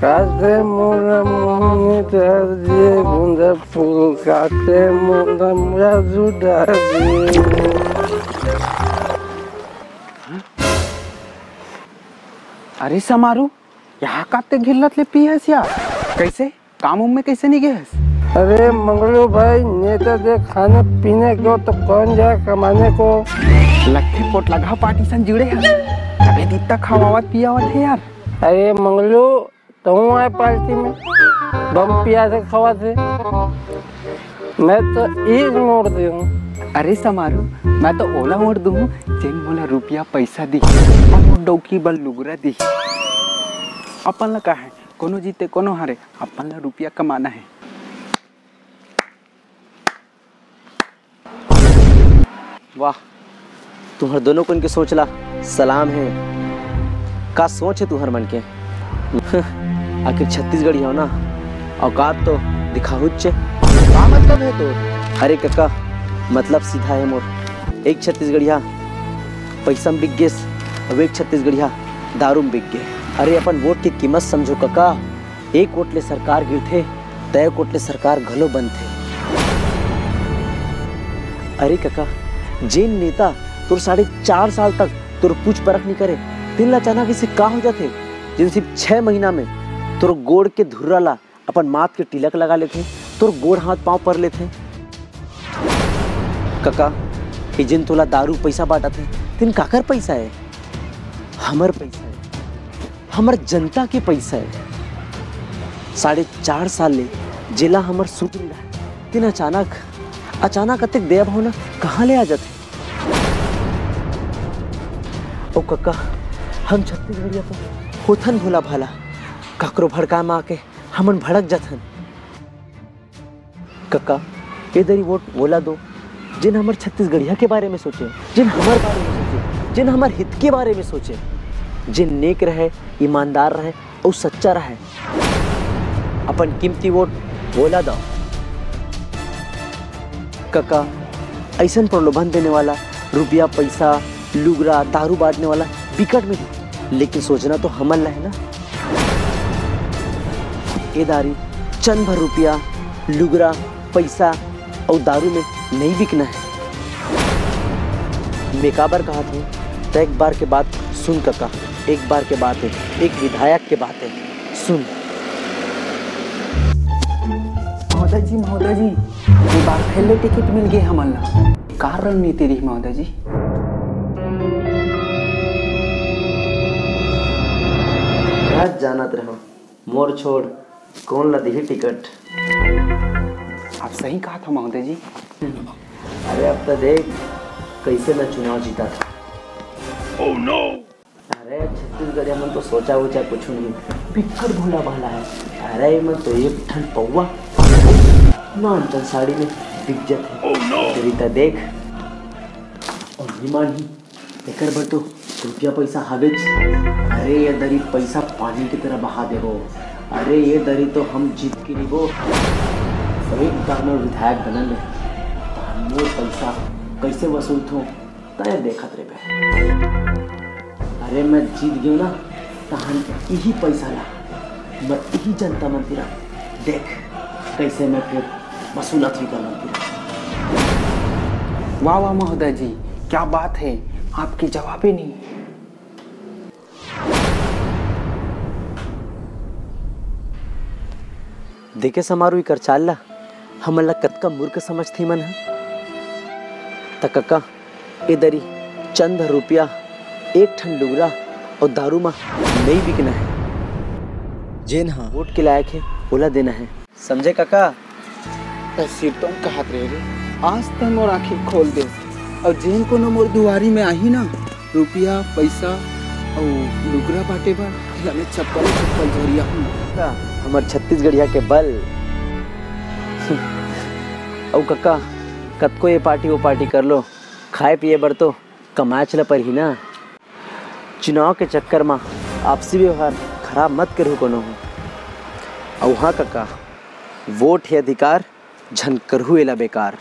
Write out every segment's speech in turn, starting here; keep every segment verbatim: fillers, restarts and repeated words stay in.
काटे मोर मोहनी दर्जी, गुंदा फूल काटे मोर मोरा जुदाई। अरे समारू, यहाँ काते घिल्लत ले पी हस यार? कैसे? काम उम में कैसे नहीं गए हस? अरे मंगलू भाई, नेता दे खाने पीने को तो कौन जाए कमाने को? लट्ठे पोट लगा पार्टी सन जुड़े हैं, तबे दित्ता खवावत पियावत है यार। अरे मंगलू, तहूँ आए पार्टी में, बम पिया से खवा से। मैं तो एक मोड़ दे हूँ। अरे समारू, मैं तो ओला मोड़ दूँ, जेन मोला रुपया पैसा दी, अपन मोर डौकी बर लुगरा दी। अपन ला का है, कोनो जीते कोनो हारे, अपन ला रुपया कमाना है। वाह, तुम्हर दोनों कोन के सोच ला सलाम है। का सोच है तुम्हर मन के? आखिर छत्तीसगढ़ी हो ना, औकात तो दिखाहुच चे। का मतलब है तो? अरे कका, मतलब सीधा है मोर। एक छत्तीसगढ़िया पैसा में बिक गेस, अब एक छत्तीसगढ़िया दारू में बिक गे। अरे अपन वोट के कीमत समझो कका, एक वोट ले सरकार गिरथे, तय कोट ले सरकार घलो बनथे। अरे कका, जेन नेता तोर साढ़े चार साल तक तोर पूछ परख नहीं करे, तेन ला अचानक इसे का हो जाथे, जेन सिर्फ छह महीना में तोर गोड़ के धुर्रा ला अपन माथ के तिलक लगा लेथे, तोर गोड़ हाथ पांव पर लेथे। कका, ये जेन तोला दारू पैसा बांटत हे, तेन काकर पैसा है? हमर पैसा है। हमर जनता के पैसा है। साढ़े चार साल ले जेला हमर सुख मिला है, तेन अचानक, अचानक अतेक दया भावना कहाँ ले आ जाथे? ओ कका, हम छत्तीसगढ़िया तो होथन भोला भाला, काकरो भड़का में आके हमन भड़क जाथन। कका, ए दरी वोट वोला दो, जेन हमर छत्तीसगढ़िया के बारे में सोचे, जेन हमर बारे में सोचे, जेन हमर हित के बारे में सोचे, जेन नेक रहे, ईमानदार रहे अउ सच्चा रहे। अपन कीमती वोट वोला दो। कका, ऐसन प्रलोभन देने वाला, रुपया, पैसा, लुगरा, दारू बांटने वाला बिकट मिली, लेकिन सोचना तो हमन ला है ना। ए दारी चंद भर रुपया, लुगरा, पैसा अउ दारू में नहीं बिकना है। मैं काबर कहत हूँ, त एक बार के बात सुन कका, एक बार के बात है, एक विधायक के बात है, सुन। महोदय जी, महोदय जी, ये बार फेर ले टिकट मिल गए हमन ला। का रणनीति रही महोदय जी? राज जानत रहो, मोर छोड़ कोन ला दिही टिकट? आप सही कहा था महोदय जी। अरे अब तो देख कैसे मैं चुनाव जीता था। Oh no! अरे छत्तीसगढ़िया मन तो सोचा वोचा कुछ नहीं, बिक्कट भोला भाला है। अरे मैं तो एक ठन पौवा नान चन साड़ी में बिक जथे। Oh no! तेरी त देख और निमान ही एकर बर तो रुपया पैसा हवेच। अरे ये दरी पैसा पानी की तरह बहा देबो। अरे ये दरी तो हम जीत के निबो। एक बार मैं विधायक बनन ले, तहन मोर पैसा कैसे वसूलथो, तय देखत रेबे। अरे मैं जीत गयो ना, तहन इही पैसा ला मैं इही जनता मन तीरा देख कैसे मैं फिर वसूलत हुई कर मन तीरा। वाह वाह महोदय जी, क्या बात है, आपके जवाबे नहीं। देखे समारू इकर चाल ला, हमन ला कतका मूर्ख समझथे मन ह। त कका, ए दरी चंद रुपया, एक ठन लुगरा अउ दारू म नइ बिकना हे। जेन ह वोट के लायक हे, ओला देना हे। समझे कका? त सिरतोन कहत रहे रे, आज तैं मोर आँखी खोल देस। अउ जेन कोनो मोर दुआरी में आही ना, रुपया, पैसा अउ लुगरा बांटे बर, तेला मैं चप्पल चप्पल झरिया हूँ। का हमर छत्तीसगढ़िया के बल। अउ कका, कतको ये पार्टी वो पार्टी कर लो, खाए पिए बर तो कमाएच ल परही ना। चुनाव के चक्कर म आपसी व्यवहार खराब मत करहू कोनो हो। अउ हाँ कका, वोट हे अधिकार, झन करहू एला बेकार।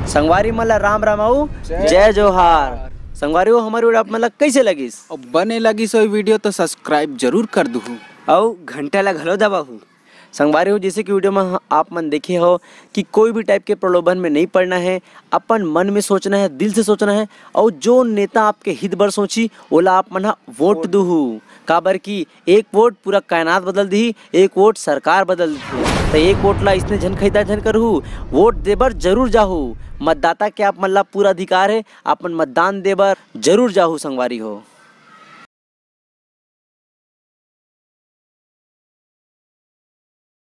संगवारी मन ला राम राम अउ जय जय जोहार। जोहार। संगवारी हो, हमर video आप मन ला कइसे लगिस? अउ बने लगिस होही video तो subscribe जरूर कर दुहू। अउ घंटा ला घलो दबाहू। संगवारी हो, जैसे कि वीडियो में आप मन देखे हो कि कोई भी टाइप के प्रलोभन में नहीं पड़ना है, अपन मन में सोचना है, दिल से सोचना है, और जो नेता आपके हित बर सोची, ओला आप मन ह वोट दुहू। काबर कि एक वोट पूरा कायनात बदल दिही, एक वोट सरकार बदल दिही। तो एक वोट ला इसने झन खरीदा झन करहू, वोट देबर जरूर जाहू। मतदाता के आप मन ला पूरा अधिकार है, अपन मतदान देबर जरूर जाहू संगवारी हो।